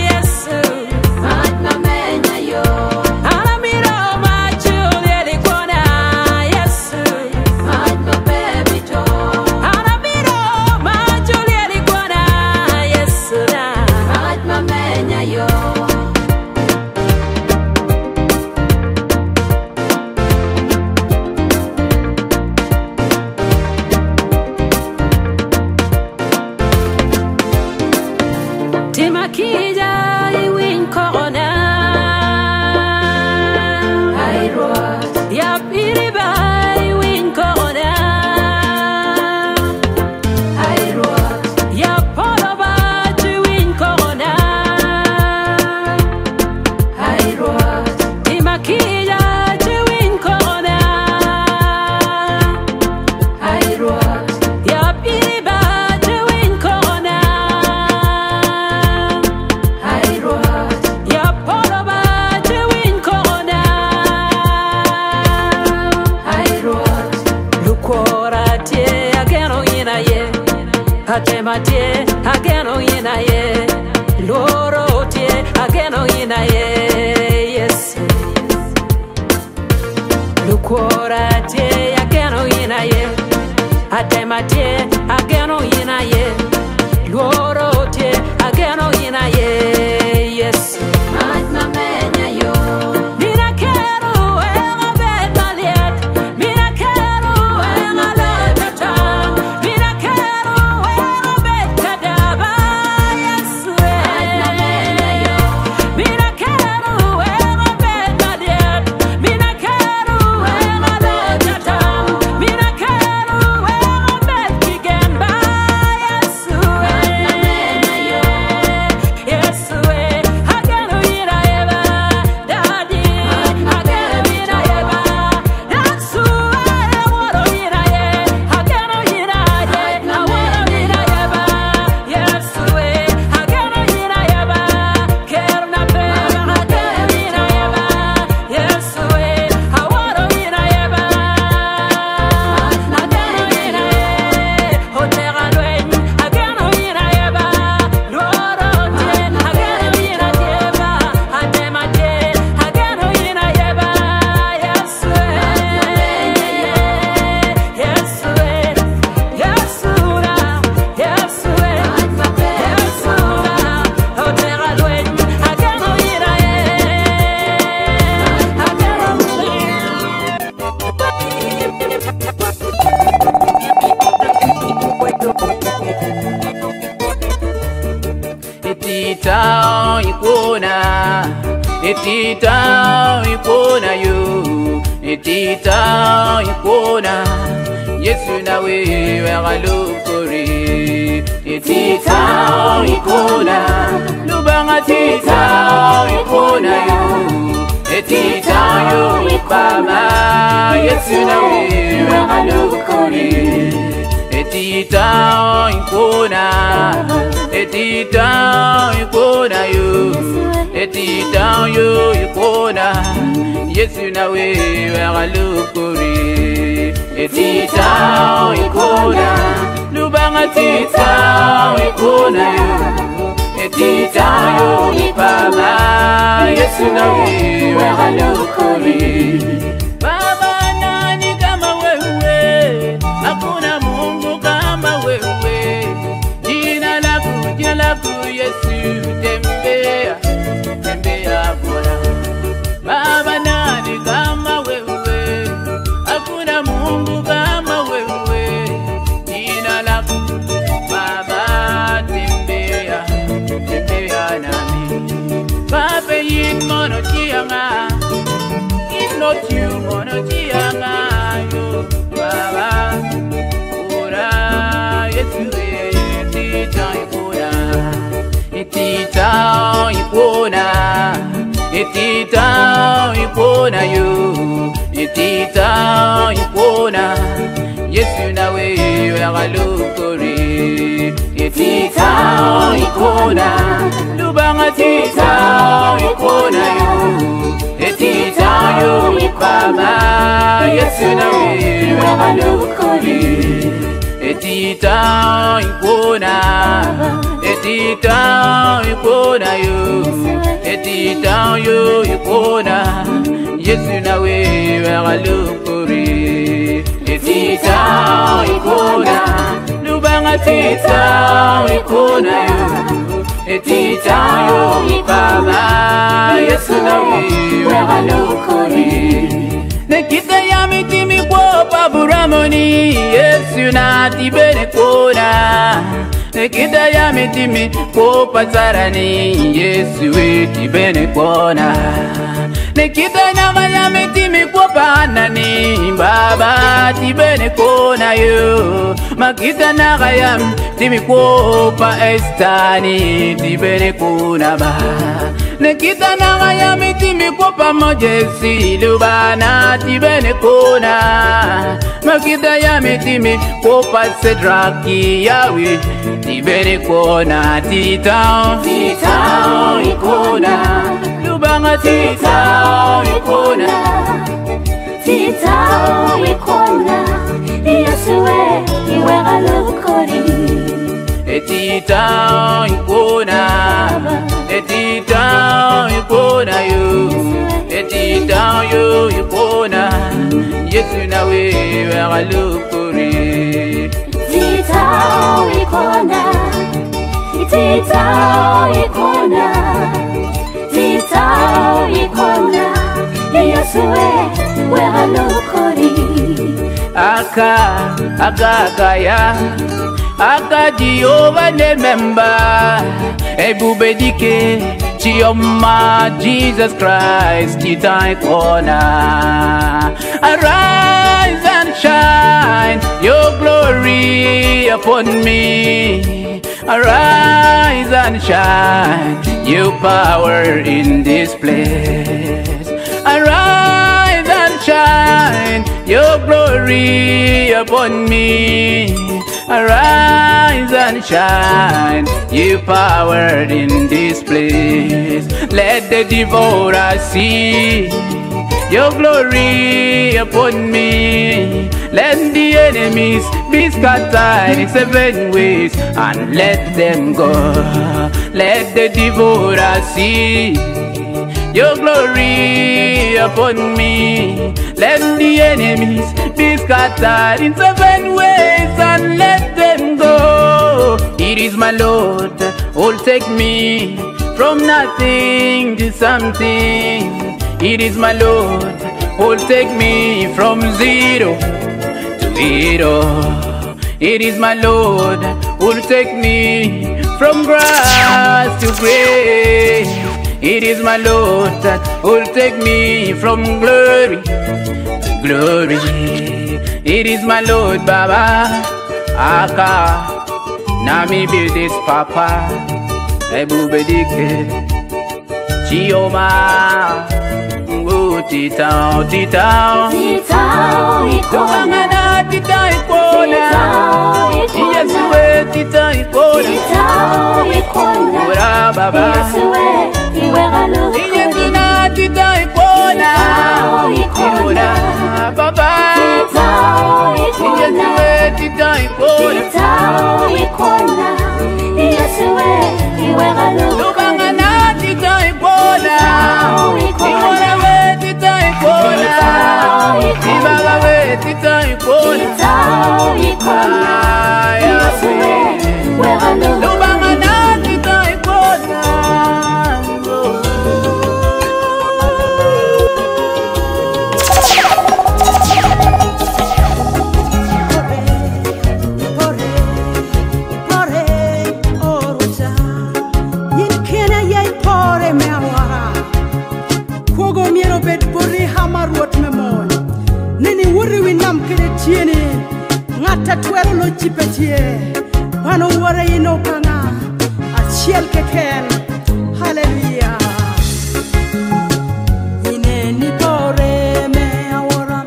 Yesu. Anamiro ma julieli kona. Yesu. Anamiro ma julieli kona. Yesu na. Timakija iwin korona. Yap iriba iwin korona. Yap poloba iwin korona. Timakija iwin korona. Yap iriba iwin korona. Yap poloba iwin korona. Lukwora tie ageno ina ye. Atema tie ageno ina ye. Loro tie ageno ina ye. Yes. Lukwora tie ageno ina ye. Atema tie ageno ina ye. Loro tie ageno ina ye. Yes. Mira quiero era bed maliet. Mira quiero era lo chatan. Mira quiero era bed kadaba. Yesu. Mira quiero era bed Itita ikona yo Itita ikona Yesu nawe wegalukori Itita ikona Lubanga tita ikona yo Etita yo baba Yesu nawe wegalukori Etita ikona Etita ikona yo Etita yo ikona Yesu nawe wegalukori Etita ikona Lubanga tita ikona yo Etita yo baba Yesu nawe wegalukori Baba nani kama wewe Hakuna Mungu kama wewe Jina lako Yesu tembea tembea Bwana Baba nani kama wewe Hakuna Mungu kama wewe Jina lako Baba tembea tembea nami Baba yin mono chianga If not you mono chianga yo Baba ora Yesu etita ikona Etita ikona Etita ikona yo Etita ikona Yesu nawe wegalukori Etita ikona Lubanga tita ikona yo Etita yo baba Yesu nawe wegalukori Etita ikona Etita ikona yo Etita yo ikona Yesu nawe wegalukori Etita ikona Lubanga tita ikona yo Etita yo baba Yesu nawe wegalukori Nekita ya mitimi kwa buramoni Yesu na tibene kona Nekita ya mitimi kwa pasarani Yesu we tibene kona Nekita nyama ya mitimi kwa panani Baba tibene kona yo Makita na timi kwa pa estani tibene kona ba Nekita na ya mitimi kwa pamoja silubana tibene kona Makita ya mitimi kwa pa sedraki yawe tibene kona tita tita ikona Lubanga tita ikona Tita ikona Yesu we iwegalukori Etita ikona Etita ikona yo Etita yo ikona Yesu nawe wegalukori Tita ikona Tita ikona Tita ikona Yesu we wegalukori Aka aka akaya Aka Jehovah nememba Ebube dike Chioma Jesus Christ tita ikona Arise and shine your glory upon me Arise and shine your power in this place Arise and shine your glory upon me Arise and shine your power in this place Let the devourer see your glory upon me Let the enemies be scattered in seven ways and let them go Let the devourer see your glory upon me Let the enemies be scattered in seven ways and let them go It is my Lord who'll take me from nothing to something It is my Lord who'll take me from zero to hero It is my Lord who'll take me from grass to grace. It is my Lord that will take me from glory to glory. It is my Lord, Baba. Aka, Nami build this papa. Ebubedike, Chioma. Oh, tita, tita. Tita ikona. Tita ikona. Yesu we, tita ikona. Tita ikona. Ora baba. Yesu we, iwera Yesu na tita ikona. Ikona. Baba. Tita ikona. Yesu we, tita ikona. Tita ikona. Yesu we, iwera Lubanga na tita ikona. Ikona we, tita ikona. Ibaba we, tita ikona. Tita ikona. Yesu we, wera Lubanga na tita ikona. Ng'ata twero lochi petie Wano wore ino kanga Achiel keken. Hallelujah. Ineni pore me awora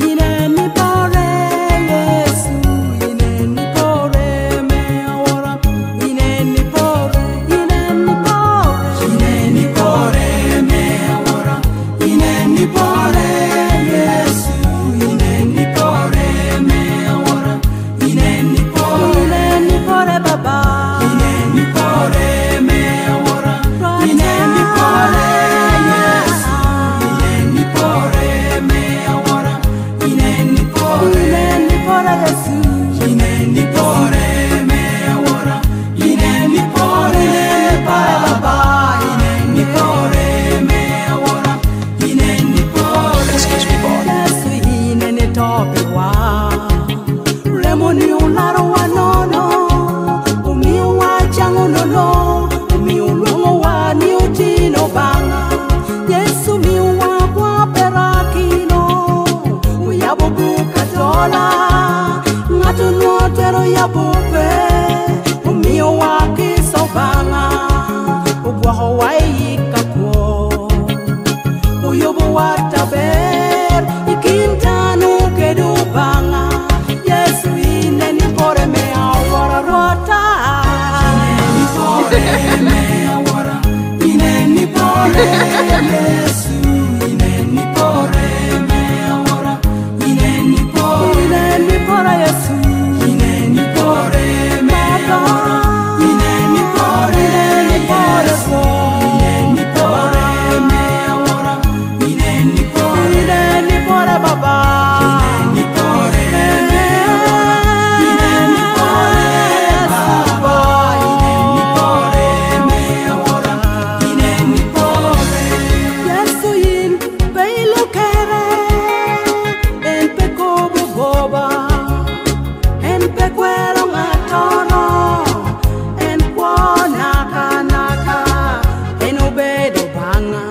Ineni pore Yesu Ineni pore me awora Ineni pore Ineni pore Ineni pore me awora Ineni pore Yesu Ineni pore me awora Ineni pore Ineni pore baba Ineni pore me awora Ineni pore Yesu Ineni pore me awora Ineni pore Ineni pore Yesu Ineni pore me awora Ineni pore baba Ineni pore me awora Ineni pore Excuse me, boy. Yesu inene tope wa Remoni ularo wa nono Umi wa changu nono Umi ulongo wa ni utino banga Yesu mi wa kwa perakino Uyabo buka dola Ngatu nuotero ya bupe Umi wa kiso banga Ugwaho wa ikakwo Uyobo wa taber Ikintanu kedu banga Yesu ineni pore me awara rota Ineni pore me awora Ineni pore Yesu Ineni pore me awora Ineni pore Ineni pore Yesu Ineni pore me awora Ineni pore Ineni pore Yesu Ineni pore me awora Ineni pore Ineni pore baba Ineni pore me awora Ineni pore baba Ineni pore me awora Ineni pore Yesu in peilo kere En pe kobo boba En pe kwero ngatono En kwa naka naka En obedo banga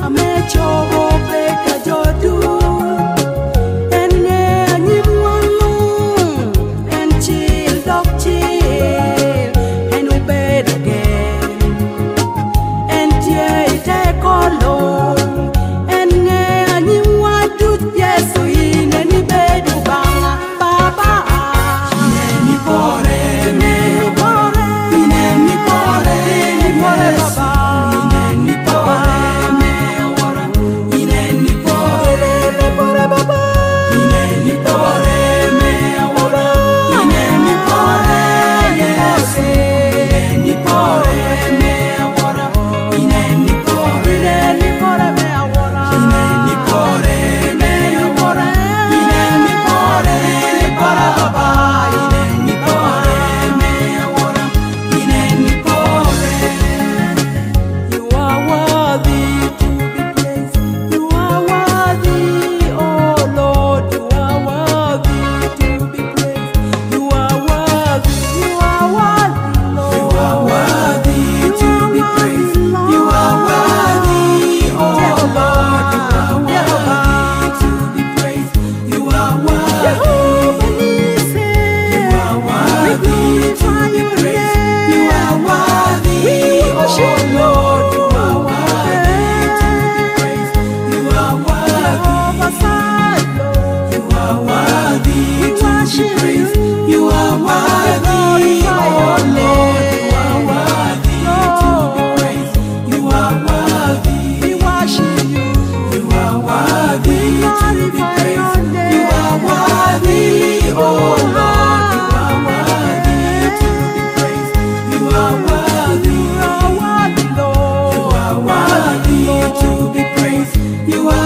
Ame chobo peka jodu En nge anyim walu En chil dok chil En obedo gen En tie ite kolong En nge anyim wadut Yesu ineni bedo banga Baba Ineni pore me Ineni pore Ineni pore Ineni pore Yesu baba Ineni pore me awora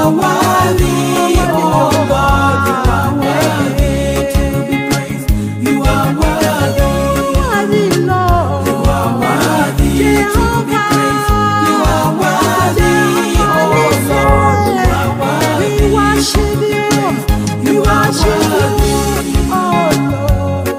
are worthy, oh Lord, you are worthy to be praised. You are worthy, you are worthy to be praised. You are worthy, oh Lord, you are worthy. We worship you. You are worthy, oh Lord.